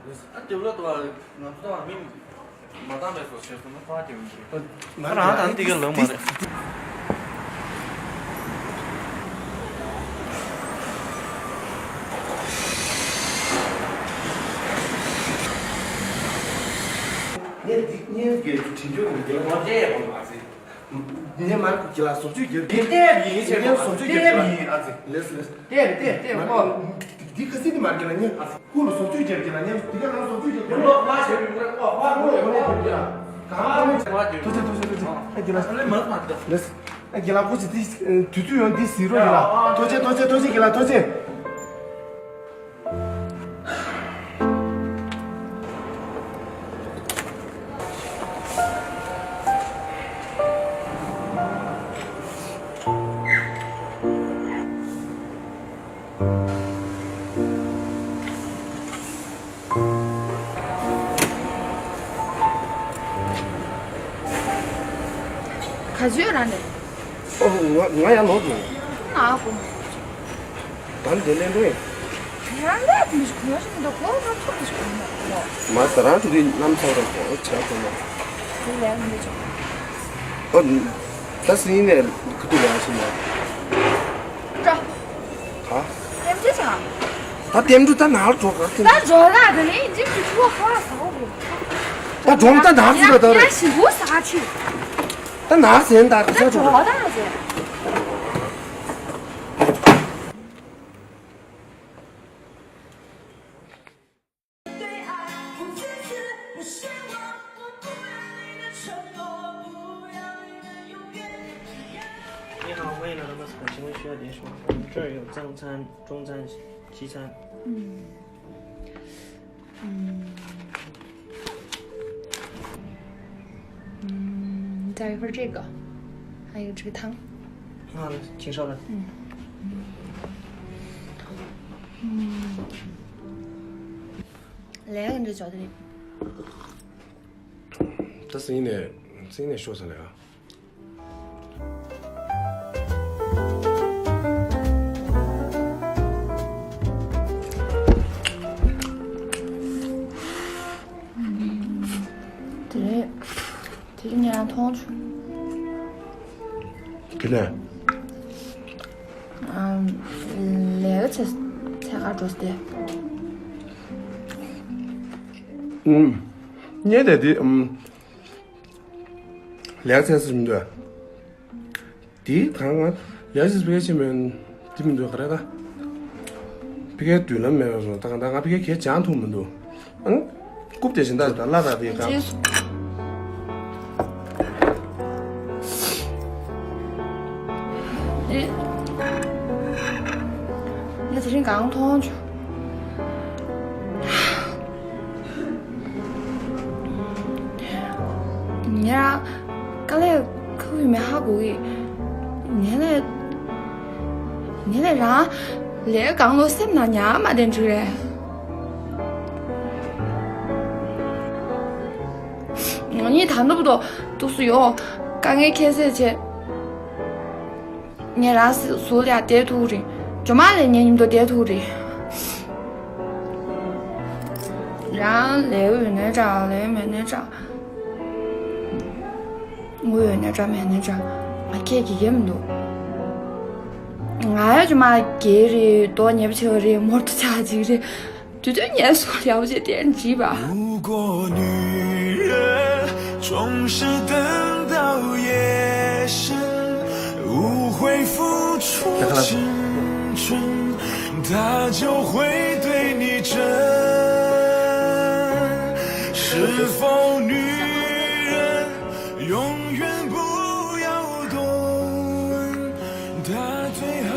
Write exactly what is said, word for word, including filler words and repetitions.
ཨ་དེ་ལ་ཏོ་ང་ཚོ་ད་མིང་མ་བཏང་བས་སོ་ཞེས་སོ་ན་ཕ་གི་མི་འདུག་ང་རང་ད་འདི་ག་ལོང་མ་རེད། ངས་འདི་ངས་འདི་དྲི་རྒྱུ་དང་འདི་ལ་ངོ་དེ་ཡག་པོ་མ་ཟིན། ངས་མར་ཁུག་གི་ལ་བཟོ་བཅོས་རྒྱབ་འདི་ལྟས་ཡིན་ཞེས་པ་ངས་བཟོ་བཅོས་རྒྱབ་ལྟས་ཡིན་ཨ་ཙི། ལེས་ལེས། ལྟས་ལྟས་ལྟས་ཁོ། འདི་ཁ་སིན་འདི་མར་གི་ལ་ངས་ཨ་ཙི། ཀུ་ལ་བཟོ་བཅོས་རྒྱབ་གི་ལ་ངས་འདི་ག་ལ་བཟོ་བཅོས་རྒྱབ་གི་ལ། ལོ་མ་ཞེས་པའི་ངོ་ཁོ་ཁོ་ཁོ་ཁོ་ཁོ་ཁོ། གང་ཁོ་ཁོ། ཐུགས་རྗེ་ཐུགས་རྗེ་ཐུགས་རྗེ། ཨ་གི་ལ་ལེ་མ་མ་ད། ལེས། ཨ་གི་ལ་ཁོ་ཅི་དེ་དུས་ཚོད་ཡོང་འདི་ཟིག་རོ་གི་ལ། ཐུགས་རྗེ་ཐུགས་རྗེ་ཐུགས་རྗེ་གི་ལ་ཐུགས་རྗེ། ག་ཚོད་རང་ནས། ཨོ་ང་ང་ཡང་ལོག་དགོས། ང་དགོས། ད་འདི་ལེན་འགྲོ་ཡིན། ང་ལས་མི་ཞིག་གོ་ཞིག་མི་འདུག་གོ་ང་ཚོ་མི་ཞིག་གོ་མ། མ་ད་རང་ཚོ་འདི་རྣམ་ཚོགས་རེད་གོ་བྱ་གོ་མ། འདི་ལས་མི་ཞིག་ཨོ། ད་སྲིད་ནས་ཁུ་ཏུ་ལ་ཞིག་མ། འགྲོ། ཧ། ལྟེམ་འགྲོ་བྱ། ད་ལྟེམ་འགྲོ་ད་ནར་འགྲོ་ག་ལྟེམ། ད་འགྲོ་ལ་དེ་ནས་ཡིན་ཅིག་གི་ཆུ་བ་ཁ་ཟ་བོ་དགོས། ད་འགྲོ་ད་ནར་འགྲོ་ད་ད་རེད། ཞིག་བུ་ཟ་ཆི། ད་ནར་ཟེན་ད་ད་ད་ཆ་འགྲོ། འགྲོ་ད་ཟེ། ནི་ཧའོ། 欢迎来到 Moscow， 请问需要点什么？我们这儿有藏餐、中餐、西餐。嗯。嗯。嗯，再一份这个，还有这个汤。啊，请稍等。嗯。嗯。来，你这小弟弟。 ད་སེང་ནས་སེང་ནས་ཤོག་ཟེར་ལ་ཡ། དེ་རིང་དེ་རིང་ངས་མཐོང་བྱུང་། ག་ལེ། ཨམ། ལས་ཀ་བྱེད་ཚད་ག་འགྲོ་སྟེ། ཨུམ། ངས་དེ་དེ་ཨུམ། ལས་ཀ་བྱེད་ས་མི་འདུག་དེ་གང་ང་ལས་ཀ་བྱེད་ས་ཕ་གི་ཕྱིན་མེད། དེ་མི་འདུག་ག་རེ་ད། ཕ་གིའི་མདུན་ལམ་མེད་པ་སོང་ད་གང་ད་ང་ཕ་གིའི་གས་སྦྱང་ཐུབ་མི་འདུག་ཨང་། རྐུབ་དེ་བཞིན་ད་ད་བླ་དྭགས་པའི་རྗེས་སུ། ཨེ། ང་དེ་རིང་གང་མཐོང་བྱུང་། ངས་རང་དཀའ་ལས་ཁག་པོ་མེད་ཧ་གོ་གི། ངས་ལས། ངས་ལས་རང་ལས་གང་ལོ་སེམས་ནང་ཉར་མ་བསྡད་འགྲིག་རེད། ང་གཉིས་ད་ནུབ་ཏོ་ཏུག་སུ་ཡོང་དཀའ་ངལ་ཁྱད་བསད་བྱས། ངས་རང་ཟུར་ལ་བསྡད་ཐུབ་རེད། ཇོ་མ་ལས་ངའི་མཉམ་དུ་བསྡད་ཐུབ་རེད། རང་ལས་ཡོད་ནའི་འདྲ་ལས་མེད་ནའི་འདྲ། དངུལ་ཡོད་ནའི་འདྲ་མེད་ནའི་འདྲ། ང་ཁྱེད་ཀྱི་ཡེ་མི་འདུག་ང་ཡ་ཇོ་མ་རྒས་རེད། མདོག་ཉེས་པོ་ཆེ་བ་རེད། མོར་དུ་ཆགས་ཅིག་རེད། དུས་ཚོད་ངལ་གསོ་ཡག་པོ་བྱས་དེར་འཇིབ་པ། 如果女人总是等到夜深，无悔付出青春，她就会对你真。是否女人永远不要多问，她最好